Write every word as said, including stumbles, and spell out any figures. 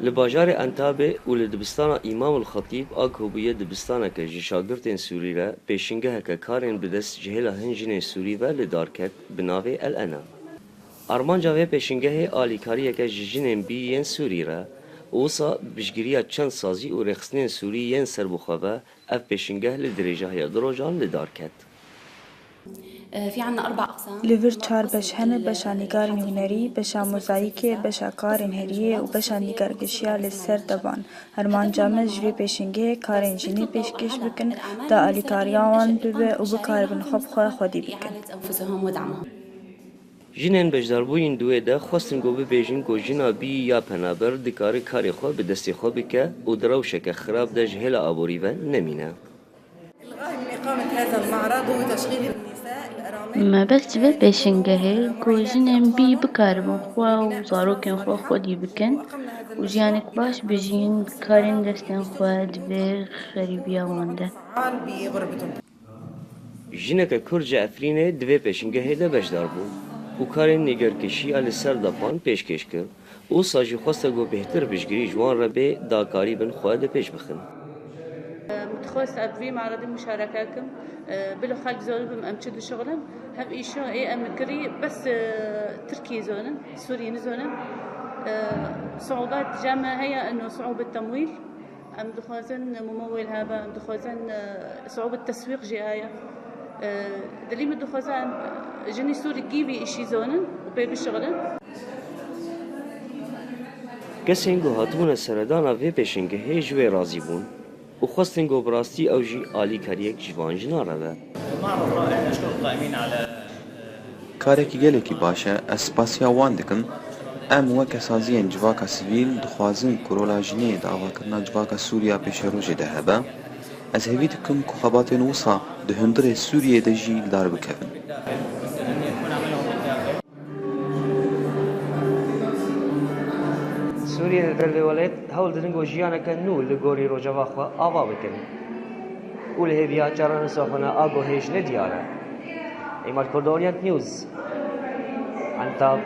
Li bajarê Entabê û li dibistana Îmam ul Xetîb a ku bûye dibistaneke ji şagirtên Sûrî re, pêşingeheke karên bi dest ji hêla hin jinên Sûrî ve li dar ket bi navê El Ena. Armanca vê pêşingehê alîkariyeke ji jinên bî yên Sûrî re û wisa bi piştgiriya çend sazî û rêxistinên Sûrî yên serbixwe ve ev pêşingeh li dirêjahiya du rojan li dar ket. Li vir çar beş hene, beşa nîgarên hunerî, beşa mozayîkê, beşa karên heriyê û beşa nîgarkişiya li ser devan. Armanca me ji vê pêşingehê karên jinê pêşkêş bikin, da alîkariya wan bibe û bikaribin xwe bi xwe xwedî bikin. Jinên beşdarbûyîn di wê de xwestin ku bibêjin ku jina bî ya penaber dikare karê xwe bi destê xwe bike û di rewşeke xirab de ji hêla aborî ve nemîne. Mebest ji vê pêşingehê ku jinên bî bikaribin xwe û zarokên xwe xwedî bikin û jiyanek baş bijîn bi karên destên xwe di vê xerîbiya wan de. Jineke Kurd ji Efrînê di vê pêşingehê de beşdar bû û karên nîgarkişiya li ser depan pêşkêş kir. Wisa jî xweste ku bêhtir piştgirî ji wan re bê da karîbin xwe li pêş bixin. Min dixwest ev vî meredî muşareke kim, e, bilo xelk zonibim em çi dişixulin. Hev îşo ê em kirî bes, e, Tirkî zonin, Sûrî nizonin. E, Siûbet cem me heye ino siûbet temwîl. Em dixwazin mumewil hebe, em dixwazin, e, siûbet teswîq jî heye. E, dilî min dixwaze em jinî Sûrî gî vî îşî zonin û pê bişixulin. Kesên ku hatibûne seredana vê pêşingehê ji wê razî bûn û xwestin ku bi rastî ew jî alîkariyek ji van jinan re be. Karekî gelekî baş e, ez spasiya wan dikim. Em weke saziyên civaka sivîl dixwazin ku rola jinê di avakirina civaka Sûriya pêşerojê de hebe. Ez hêvî dikim ku xebatên wisa di hundirê Sûriyê de jî li dar bikevin. Sûriyên li dervê welêt hewl didin ku jiyaneke nû li gorî rojeva xwe ava bikin û li hêviya çarenûsa xwe ne a ku hêj ne diyar e. Îmad Kurdo, Orient News, Entab.